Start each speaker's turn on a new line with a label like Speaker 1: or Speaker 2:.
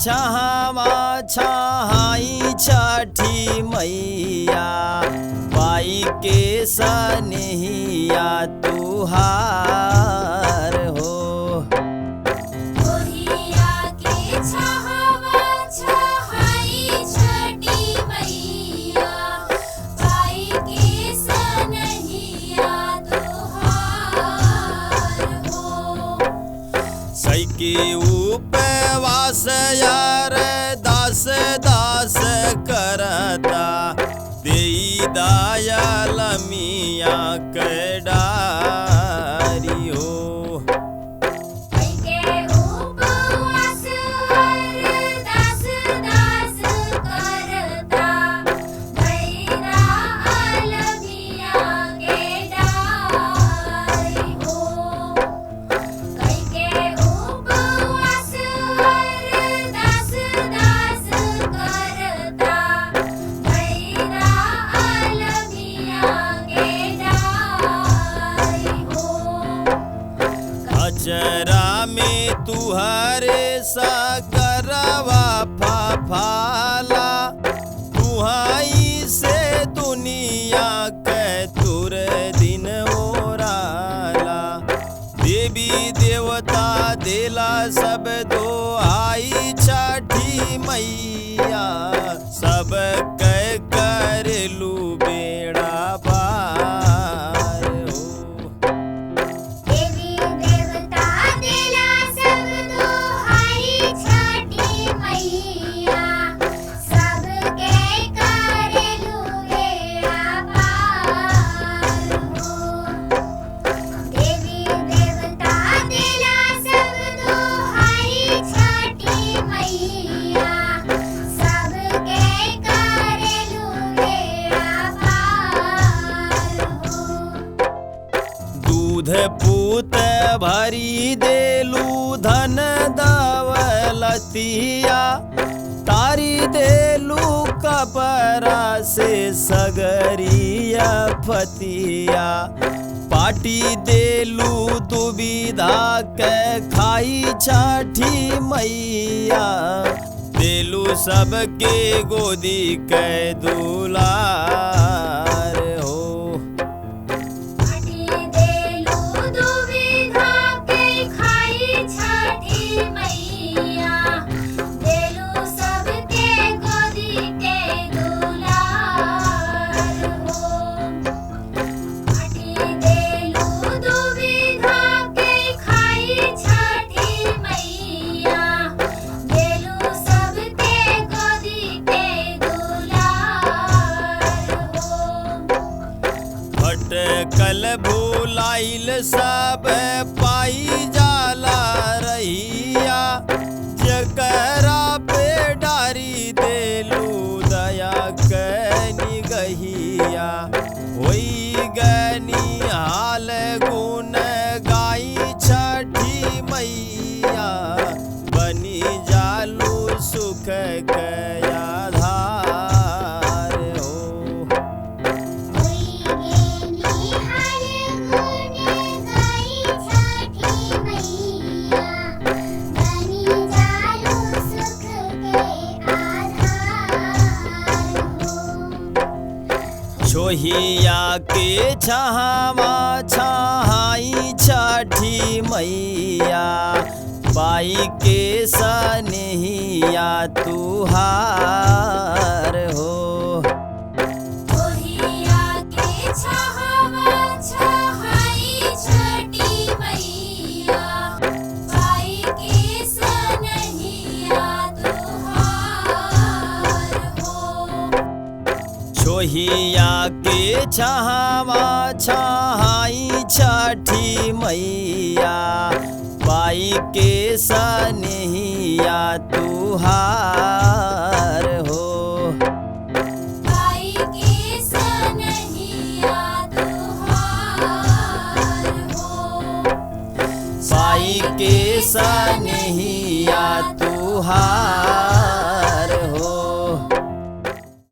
Speaker 1: छावा छाई छठी मैया पाई के सनहिया तुहार हो।
Speaker 2: ओहिया के छावा छाई छठी मैया पाई के सनहिया तुहार हो।
Speaker 1: सैकी उपवास यार दास दास करता देई दयाल मिया के डारी हो।
Speaker 2: के उपवास अरदास दास करता भैरा अलमिया के डारी हो। के उपवास अरदास दास करता भैरा अलमिया के डारी हो।
Speaker 1: अचरा में तुहरे सागरवा फाफाला तुहाई से दुनिया के तुर दिन ओराला। देवी देवता देला सब दोहाई छठी मैया सब के करलू बेड़ा पार हो।
Speaker 2: देवी देवता देला सब दोहाई छठी मैया सबके करेलू बेड़ा पार हो। देवी देवता देला सब दोहाई छठी मैया सबके करेलू बेड़ा पार हो।
Speaker 1: दूध पूत भरी देलू धन दौलतिया तारी देलू कपरा से सगरिया फतिया। पाटी देलू दुविधा के खाई छठी मैया देलू सबके गोदी के दुलार हो।
Speaker 2: पाटी देलू दुविधा के खाई छठी मैया देलू सबके गोदी के दुलार हो। पाटी देलू दुविधा के खाई छठी मैया देलू सबके गोदी के दुलार हो।
Speaker 1: भटकल भूलाइल सब पाई जाला रहिया जकरा पे डारी देलू दया के निगहिया। होई गनी हाल गुण गाई छठी मैया बनी जालू सुख के आधार हो।
Speaker 2: होई निहाल गुण गाई छठी मैया बनी जालू सुख के आधार हो।
Speaker 1: छोहिया के छावा छाई छठी मैया पाई के सनहिया तुहार हो।
Speaker 2: ओहिया के छावा छाई छठी मैया पाई के सनहिया तुहार हो।
Speaker 1: छोहिया के छावा छाई छठी मैया पाई के सनहिया तुहार हो।
Speaker 2: पाई के सनहिया तुहार हो।
Speaker 1: पाई के सनहिया तुहार।